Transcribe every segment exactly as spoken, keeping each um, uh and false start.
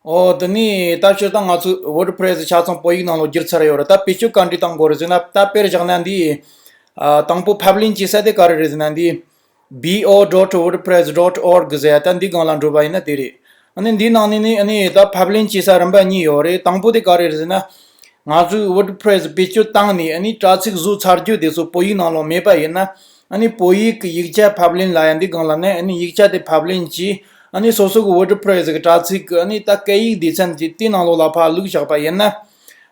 ཨོ་དེ་ནས་ད་སྤྱིར་བཏང་ང་ཚོས་WordPress་ཆ་ཚང་བོད་ཡིག་ནང་ལོགས་བསྒྱུར་ཚར་ཡོད་རེད། ད་བེད་སྤྱོད་ག་འདྲས་གཏོང་དགོས་རེད་ཟེར་ན། ད་དཔེར་བཞག་ན་འདི་ཨ་དང་པོ་ཕབ་ལེན་བྱེད་ས་དེ་ག་རེ་རེད་ཟེར་ན། འདི་bo dot wordpress dot org་ཟེར་ཡ། ད་འདི་སྒང་ལ་འགྲོ་བ་ཡིན་ན་དེ་རེད། ཨ་ནི་འདི་ནང་ནས་ནི་ཨ་ནི་ད་ཕབ་ལེན་བྱེད་ས་རིམ་པ་གཉིས་ཡོད་རེད། དང་པོ་དེ་ག་རེ་རེད་ཟེར་ན། ང་ཚོས་WordPress་བེད་སྤྱོད་བཏང་ནས་ཨ་ནི་དྲ་ཚིགས་བཟོས་ཚར་རྒྱུ་དེ་ཚོ་བོད་ཡིག་ནང་ལོགས་མེད་པ་ཡིན་ན། ཨ་ནི་བོད་ཡིག་གི་ཡིག་ཆ་ཕབ་ལེན་ལབ་ཡ་འདི་སྒང་ལ་ནི་ཨ་ནི་ཡིག་ཆ་དེ་ཕབ་ལེན་གྱིས། ཨ་ནི་སོ་སོ་གི་WordPress་གི་དྲ་ཚིགས་ཀྱི་ཨ་ནི་ད་སྐད་ཡིག་སྡེ་ཚན་དེ་དེ་ནང་ལོགས་ལ་ཕར་བླུགས་བཞག་པ་ཡིན་ན།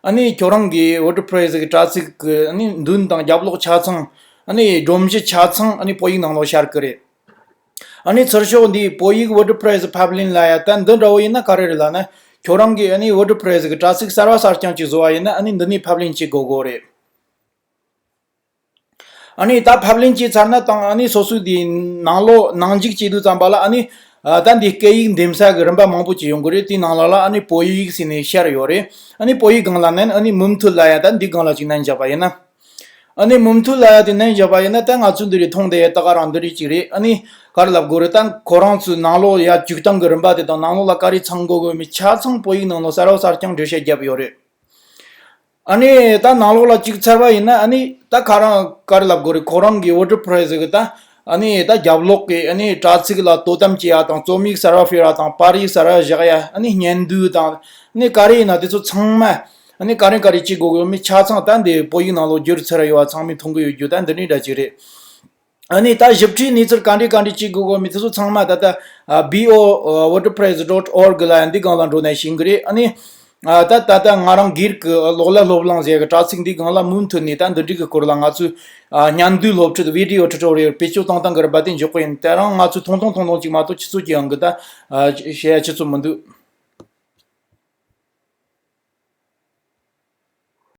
ཨ་ནི་ཁྱོད་རང་གི་WordPress་གི་དྲ་ཚིགས་ཀྱི་ཨ་ནི་མདུན་དང་རྒྱབ་ལོགས་ཆ་ཚང་། ཨ་ནི་སྒྲོམ་གཞི་ཆ་ཚང་ཨ་ནི་བོད་ཡིག་ནང་ལོགས་ཤར་གི་རེད། ཨ་ནི་ཚུར་ཤོག་འདི་བོད་ཡིག་WordPress་ཕབ་ལེན་ལབ་ཡ་ད་འདི་འདྲ་བོ་ཡིན་ན་ག་རེ་རེད་ལབ་ན། ཁྱོད་རང་གི་ཨ་ནི་WordPress་གི་དྲ་ཚིགས་གསར་བ་གསར་རྐྱང་ཅིག་བཟོ་བ་ཡིན་ན་ཨ་ནི་འདི་ནས་ཕབ་ལེན་བྱེད་དགོས་དགོས་རེད། ཨ་ནི་ད་ཕབ་ལེན་བྱས་ཚར་ན་དང་ཨ་ནི་སོ་སོའི་དེའི་ནང་ལོགས་ནང་འཇུག་བྱེད་དུས་ཙམ་པ་ལ་ཨ་ནི་ཨ་ད་འདི་སྐད་ཡིག་འདེམས་ས་གི་རིམ་པ་མང་པོ་ཅིག་ཡོང་གི་རེད། དེའི་ནང་ལ་ལ་ཨ་ནི་བོད་ཡིག་ཟེར་ནས་ཤར་ཡོད་རེད། ཨ་ནི་བོད་ཡིག་སྒང་ལ་མནན། ཨ་ནི་མུ་མཐུད་ལབ་ཡ་ད་འདི་སྒང་ལ་ཅིག་མནན་བཞག་པ་ཡིན་ན། ཨ་ནི་མུ་མཐུད་ལབ་ཡ་དེ་མནན་བཞག་པ་ཡིན་ན་ད་ང་ཚོ་འདི་རེད། མཐོང་བསྡད་ཡ་ད་ག་རང་འདི་རེད་ཅིག་རེད། ཨ་ནི་ག་རེ་ལབ་དགོས་རེད། ད་ཁོ་རང་ཚོའི་ནང་ལོགས་ཡ་བཅུག་སྟངས་གི་རིམ་པ་དེ་དང་ནང་ལོགས་ལ་ག་རེ་ཚང་དགོས་དགོས་མིན་ཆ་ཚང་བོད་ཡིག་ནང་ལོགས་གསར་བ་གསར་རྐྱང་འགྲེལ་བཤད་བརྒྱབ་ཡོད་རེད། ཨ་ནི་ད་ནང་ལོགས་ལ་བཅུག་ཚར་བ་ཡིན་ན་ཨ་ནི་ད་ཁ་རང་ག་རེ་ལབ་དགོས་རེད། ཁོ་རང་གི་WordPress་གི་ད་ཨ་ནི་ད་རྒྱབ་ལོགས་གི་ཨ་ནི་དྲ་ཚིགས་ལ་དོ་དམ་བྱེད་ཡ་དང་རྩོམ་ཡིག་གསར་བ་སྤེལ་བ་དང་པར་རིས་གསར་བ་བཞག་ཡ། ཨ་ནི་བརྙན་ཟློས་དང་ཨ་ནི་ག་རེ་ཡིན་ན་དེ་ཚོ་ཚང་མ་ཨ་ནི་ག་རེ་ག་རེ་བྱེད་དགོས་དགོས་མིན་ཆ་ཚང་ད་འདི་བོད་ཡིག་ནང་ལོགས་བསྒྱུར་ཚར་ཡོད་པ་ཚང་མས་མཐོང་གི་ཡོད་རྒྱུ་ད་འདི་འདྲའི་འདྲ་ཅིག་རེད། ཨ་ནི་ད་ཞིབ་ཕྲའི་གནས་ཚུལ་ག་འདྲ་ག་འདྲ་བྱེད་དགོས་དགོས་མིན་དེ་ཚོ་ཚང་མ་ད་ལྟ་ཨ་bo wordpress dot org་ལ་ཡང་འདི་སྒང་ལ་འགྲོ་ནས་ཤེས་གི་རེད། ཨ་ནི་ཨ་ད་ད་ལྟ་ང་རང་སྒེར་གྱི་གློག་ཀླད་སློབ་གླིང་ཟེར་གི་དྲ་ཚིགས་འདི་སྒང་ལ་མུ་མཐུད་ནས་ད་འདི་འདྲའི་གི་སྐོར་ལ་ང་ཚོས་ཨ་བརྙན་ཟློས་སློབ་ཁྲིད་video tutorial་བེད་སྤྱོད་གཏོང་སྟངས་གི་རིམ་པ་དེ་འཇོག་གི་ཡིན། དེ་རིང་ང་ཚོས་ཐུང་ཐུང་ཐུང་ཐུང་ཅིག་མ་གཏོགས་ཆུ་ཚོད་ཀྱི་ཡང་གི་ད་ཨ་བཤད་ཡ་ཆུ་ཚོད་མི་འདུག